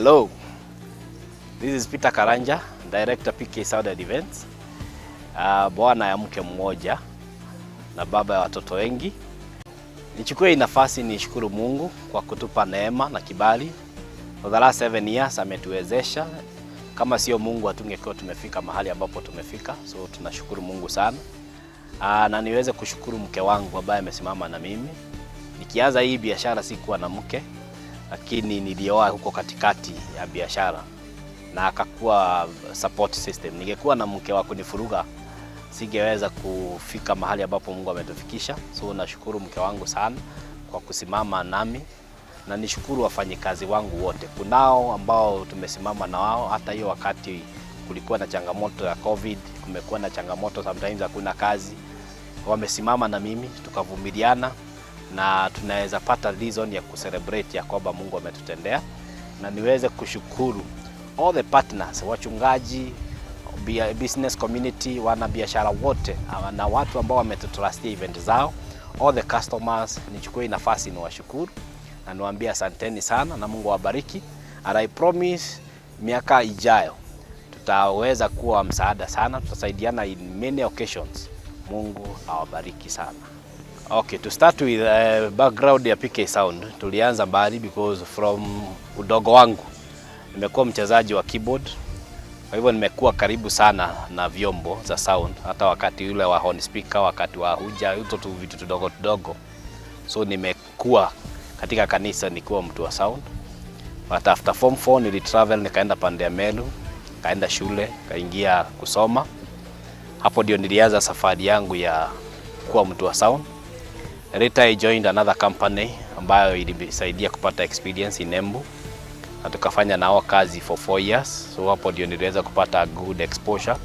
Hello, this is Peter Karanja, Director PK Sound and Events. Bwana ya mke mmoja na baba ya watoto wengi. Nichukue hii nafasi nishukuru Mungu kwa kutupa neema na kibali. For the last 7 years ametuwezesha. Kama sio Mungu, hatungekuwa tumefika mahali ambapo tumefika. So tunashukuru Mungu sana. Na niweze kushukuru mke wangu ambaye amesimama na mimi. Nikianza hii biashara sikuwa na mke, lakini nilioa huko katikati ya biashara na akakuwa support system. Ningekuwa na mke wa kunivuruga, singeweza kufika mahali ambapo Mungu ametufikisha. So nashukuru mke wangu sana kwa kusimama nami na nishukuru wafanyikazi wangu wote. Kunao ambao tumesimama na wao hata hiyo wakati kulikuwa na changamoto ya COVID, kumekuwa na changamoto, sometimes hakuna kazi, wamesimama na mimi, tukavumiliana na tunaweza pata reason ya kucelebrate ya kwamba Mungu ametutendea, na niweze kushukuru all the partners, wachungaji, business community, wanabiashara wote na watu ambao wametutrustia event zao, all the customers. Nichukue nafasi niwashukuru na niwaambie asanteni sana na Mungu awabariki. And I promise miaka ijayo tutaweza kuwa msaada sana, tutasaidiana in many occasions. Mungu awabariki sana. Okay, to start with, background ya PK Sound, tulianza mbali because from udogo wangu nimekuwa mchezaji wa keyboard, kwa hivyo nimekuwa karibu sana na vyombo za sound, hata wakati ule wa horn speaker, wakati wa huja huto tu vitu tudogo tudogo, so nimekuwa katika kanisa nikiwa mtu wa sound. But after form 4 nilitravel, nikaenda pande ya Meru, kaenda shule, kaingia kusoma. Hapo ndio nilianza safari yangu ya kuwa mtu wa sound. Later I joined another company ambayo ilisaidia kupata experience in Embu na tukafanya nao kazi for 4 years, so hapo ndio niliweza kupata good exposure,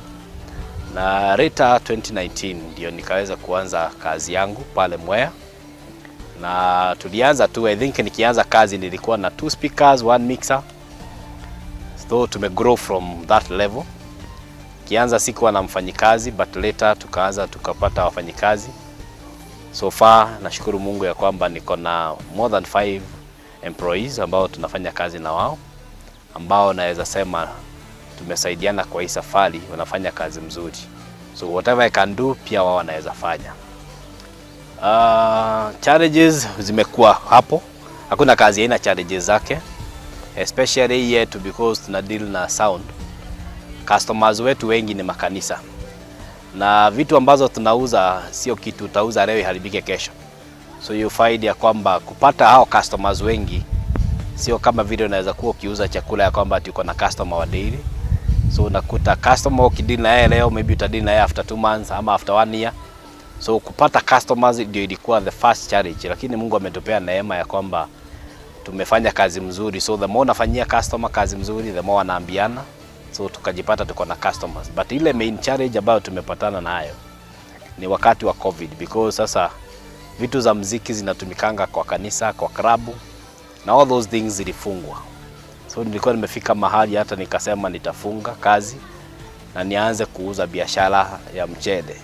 na later 2019 ndio nikaweza kuanza kazi yangu pale Mwea, na tulianza tu, I think nikianza kazi nilikuwa na two speakers, one mixer, so tumegrow from that level. Kianza sikuwa na mfanyikazi, but later tukaanza tukapata wafanyikazi. So far nashukuru Mungu ya kwamba niko na more than five employees ambao tunafanya kazi na wao, ambao naweza sema tumesaidiana kwa hii safari, wanafanya kazi mzuri, so whatever I can do, pia wao wanaweza fanya. Challenges zimekuwa hapo, hakuna kazi haina challenges zake, especially hii yetu because tuna deal na sound. Customers wetu wengi ni makanisa na vitu ambazo tunauza sio kitu utauza leo iharibike kesho, so you find ya kwamba kupata hao customers wengi sio kama vile unaweza kuwa ukiuza chakula ya kwamba ati uko na customer wa daily. So unakuta customer ukideal na yeye leo, maybe utadeal na yeye after 2 months ama after one year. So kupata customers ndio ilikuwa the first challenge, lakini Mungu ametupea neema ya kwamba tumefanya kazi mzuri, so the more unafanyia customer kazi mzuri, the more wanaambiana, so tukajipata tuko na customers. But ile main challenge ambayo tumepatana nayo ni wakati wa COVID, because sasa vitu za mziki zinatumikanga kwa kanisa, kwa klabu na all those things zilifungwa. So nilikuwa nimefika mahali hata nikasema nitafunga kazi na nianze kuuza biashara ya mchele.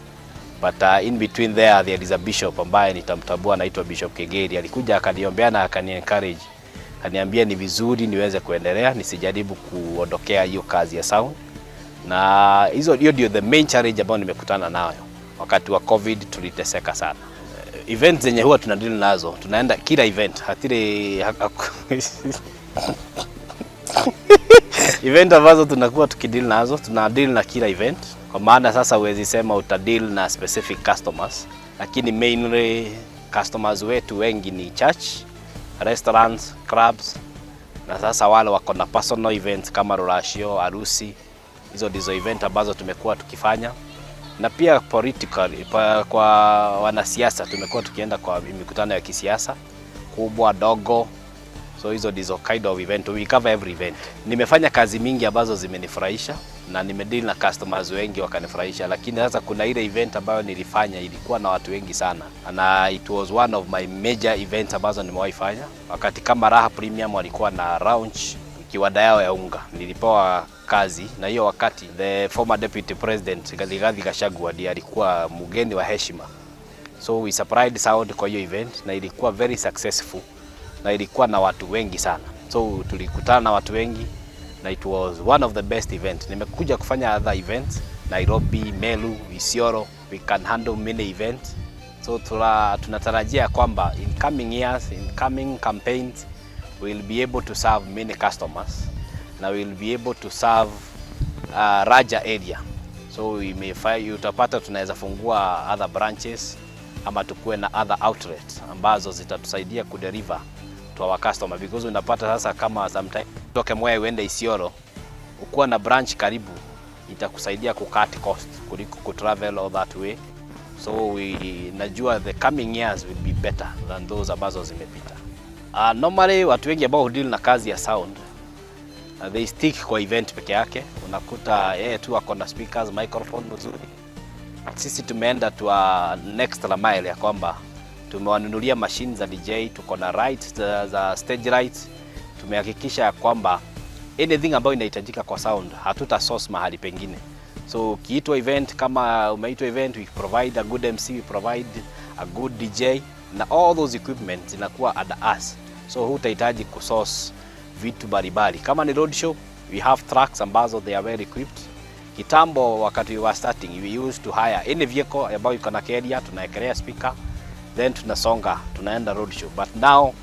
But in between there, there is a bishop ambaye nitamtambua, anaitwa Bishop Kegeri, alikuja akaniombea na akani encourage, akaniambia ni vizuri niweze kuendelea, nisijaribu kuondokea hiyo kazi ya sound. Na hizo, hiyo ndio the main challenge ambayo nimekutana nayo. Wakati wa COVID tuliteseka sana. Event zenye huwa tuna deal nazo, tunaenda kila event hatire event ambazo tunakuwa tukideal nazo, tuna deal na kila event, kwa maana sasa huwezi sema utadeal na specific customers, lakini mainly customers wetu wengi ni church, restaurants, clubs na sasa wale wako na personal events kama ruracio, harusi. Hizo ndizo event ambazo tumekuwa tukifanya, na pia politically, kwa wanasiasa tumekuwa tukienda kwa mikutano ya kisiasa kubwa, dogo. So hizo ndizo kind of event, we cover every event. Nimefanya kazi mingi ambazo zimenifurahisha na nimedeal na customers wengi wakanifurahisha, lakini sasa kuna ile event ambayo nilifanya ilikuwa na watu wengi sana, na it was one of my major events ambazo nimewahi fanya. Wakati kama Raha Premium walikuwa na launch kiwanda yao ya unga, nilipewa kazi, na hiyo wakati the former deputy president Rigathi Gachagua ndiye alikuwa mgeni wa heshima, so we supplied sound kwa hiyo event na ilikuwa very successful na ilikuwa na watu wengi sana. So tulikutana na watu wengi na it was one of the best event. Nimekuja kufanya other events Nairobi, Meru, Isiolo, we can handle many events. So tunatarajia kwamba in coming years, in coming campaigns, we will be able to serve many customers na we will be able to serve larger area. So we may find, utapata tunaweza fungua other branches ama tukuwe na other outlets ambazo zitatusaidia kudeliver to our customer, because unapata sasa kama sometimes utoke Mwea uende Isiolo, ukuwa na branch karibu itakusaidia kucut cost kuliko kutravel all that way. So we najua the coming years will be better than those ambazo zimepita. Normally watu wengi ambao hudeal na kazi ya sound, they stick kwa event peke yake. Unakuta yeye tu ako na speakers, microphone nzuri. Sisi tumeenda to a next mile ya kwamba tumewanunulia machine za DJ, tuko na lights za stage lights. Tumehakikisha ya kwamba anything ambayo inahitajika kwa sound hatuta source mahali pengine. So ukiitwa event, kama umeitwa event, we provide a good MC, we provide a good DJ na all those equipment zinakuwa under us, so hutahitaji kusource vitu mbalimbali. Kama ni road show, we have trucks ambazo they are well equipped. Kitambo wakati we were starting, we used to hire any vehicle ambayo iko na carrier, tunaekelea speaker, then tunasonga tunaenda road show, but now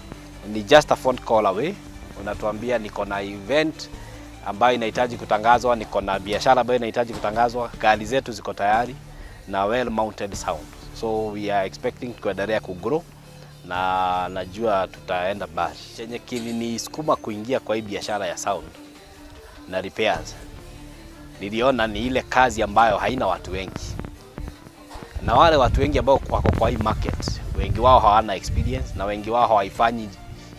ni just a phone call away. Unatuambia niko na event ambayo inahitaji kutangazwa, niko na biashara ambayo inahitaji kutangazwa, gari zetu ziko tayari na well mounted sound. So we are expecting kuendelea kugrow na najua tutaenda mbali. Chenye kilinisukuma kuingia kwa hii biashara ya sound na repairs, niliona ni ile kazi ambayo haina watu wengi, na wale watu wengi ambao wako kwa hii market, wengi wao hawana experience na wengi wao hawaifanyi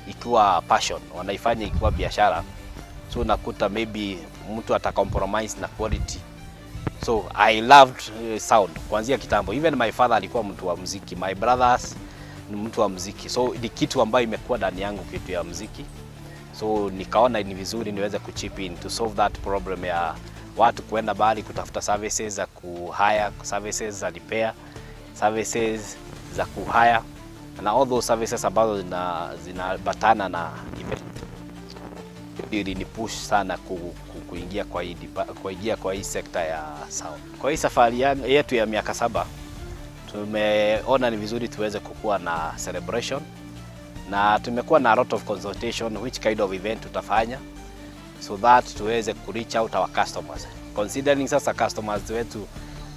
ikiwa passion, wanaifanya ikiwa biashara. So unakuta maybe mtu ata compromise na quality. So I loved sound kuanzia kitambo. Even my father alikuwa mtu wa muziki, my brothers ni mtu wa muziki, so ni kitu ambayo imekuwa ndani yangu, kitu ya muziki. So nikaona ni vizuri niweze kuchip in to solve that problem ya watu kuenda mbali kutafuta services za kuhire, services za repair, services za kuhire na all those services ambazo zinaambatana na event. Ilinipush sana kuingia kwa hii sekta ya sound. Kwa hii safari yetu ya miaka 7, tumeona ni vizuri tuweze kukuwa na celebration na tumekuwa na a lot of consultation which kind of event tutafanya so that tuweze ku reach out our customers. Considering sasa customers wetu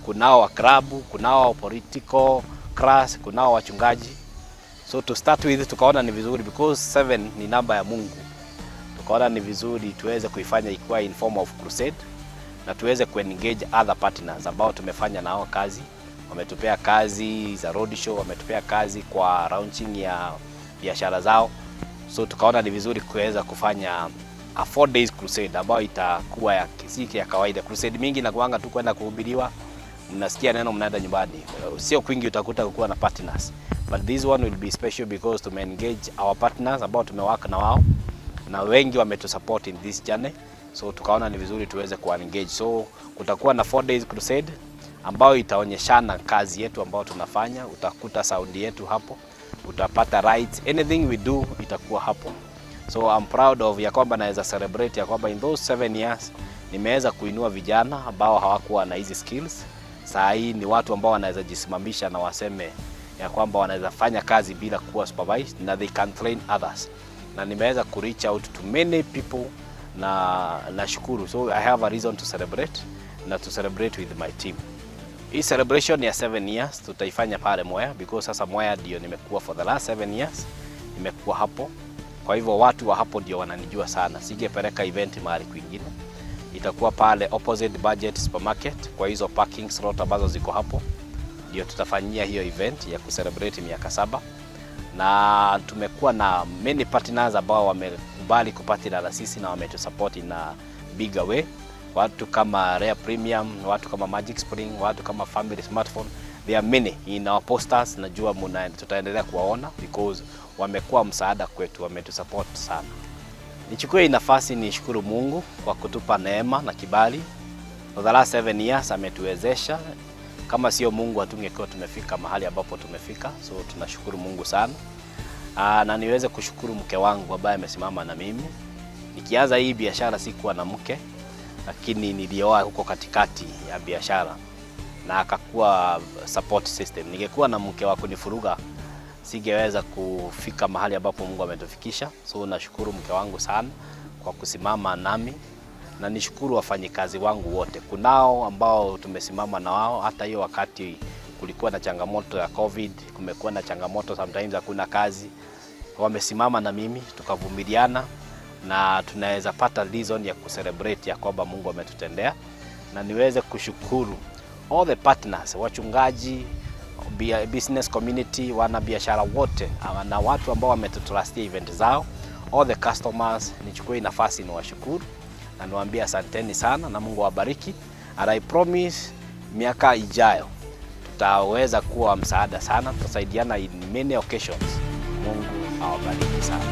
kunao wa club, kunao wa political class, kunao wachungaji. So to start with tukaona ni vizuri because 7 ni namba ya Mungu. Tukaona ni vizuri tuweze kuifanya ikiwa in form of crusade na tuweze kuengage other partners ambao tumefanya nao kazi. Wametupea kazi za road show, wametupea kazi kwa launching ya biashara zao. So tukaona ni vizuri kuweza kufanya a 4 days crusade ambayo itakuwa ya si ya kawaida. Crusade mingi inakuanga tu kwenda kuhubiriwa, mnasikia neno, mnaenda nyumbani. Sio kwingi utakuta kukuwa na partners, but this one will be special because tume engage our partners ambao tumework na wao na wengi wametusupport in this journey, so tukaona ni vizuri tuweze ku engage. So kutakuwa na 4 days crusade ambayo itaonyeshana kazi yetu ambayo tunafanya. Utakuta sound yetu hapo, utapata lights, anything we do itakuwa hapo. So I'm proud of ya kwamba naweza celebrate ya kwamba in those 7 years nimeweza kuinua vijana ambao hawakuwa na hizi skills. Saa hii ni watu ambao wanaweza jisimamisha na waseme ya kwamba wanaweza fanya kazi bila kuwa supervised na they can train others, na nimeweza ku reach out to many people na nashukuru. So I have a reason to celebrate na to celebrate with my team. Hii celebration ya 7 years tutaifanya pale Mwea because sasa Mwea ndio nimekuwa for the last 7 years, nimekuwa hapo. Kwa hivyo watu wa hapo ndio wananijua sana. Singepeleka event mahali kwingine. Itakuwa pale opposite Budget Supermarket, kwa hizo parking slot ambazo ziko hapo ndio tutafanyia hiyo event ya kucelebrate miaka 7, na tumekuwa na many partners ambao wamekubali kupartner na sisi na wametusupport in a bigger way. Watu kama Rare Premium, watu kama Magic Spring, watu kama Family Smartphone. There are many in our posters, najua muna, tutaendelea kuwaona because wamekuwa msaada kwetu, wametusupport sana. Nichukue hii nafasi nishukuru Mungu kwa kutupa neema na kibali. For the last 7 years ametuwezesha. Kama sio Mungu hatungekuwa tumefika mahali ambapo tumefika, so tunashukuru Mungu sana. Na niweze kushukuru mke wangu ambaye amesimama na mimi. Nikianza hii biashara sikuwa na mke, lakini nilioa huko katikati ya biashara na akakuwa support system. Ningekuwa na mke wa kunivuruga singeweza kufika mahali ambapo Mungu ametufikisha. So nashukuru mke wangu sana kwa kusimama nami na nishukuru wafanyikazi wangu wote. Kunao ambao tumesimama na wao hata hiyo wakati kulikuwa na changamoto ya COVID, kumekuwa na changamoto sometimes hakuna kazi, wamesimama na mimi tukavumiliana, na tunaweza pata reason ya kucelebrate ya kwamba Mungu ametutendea, na niweze kushukuru all the partners, wachungaji, business community, wanabiashara wote na watu ambao wametutrustia event zao, all the customers. Nichukue nafasi niwashukuru na niwaambie asanteni sana na Mungu awabariki, and I promise miaka ijayo tutaweza kuwa msaada sana, tutasaidiana in many occasions. Mungu awabariki sana.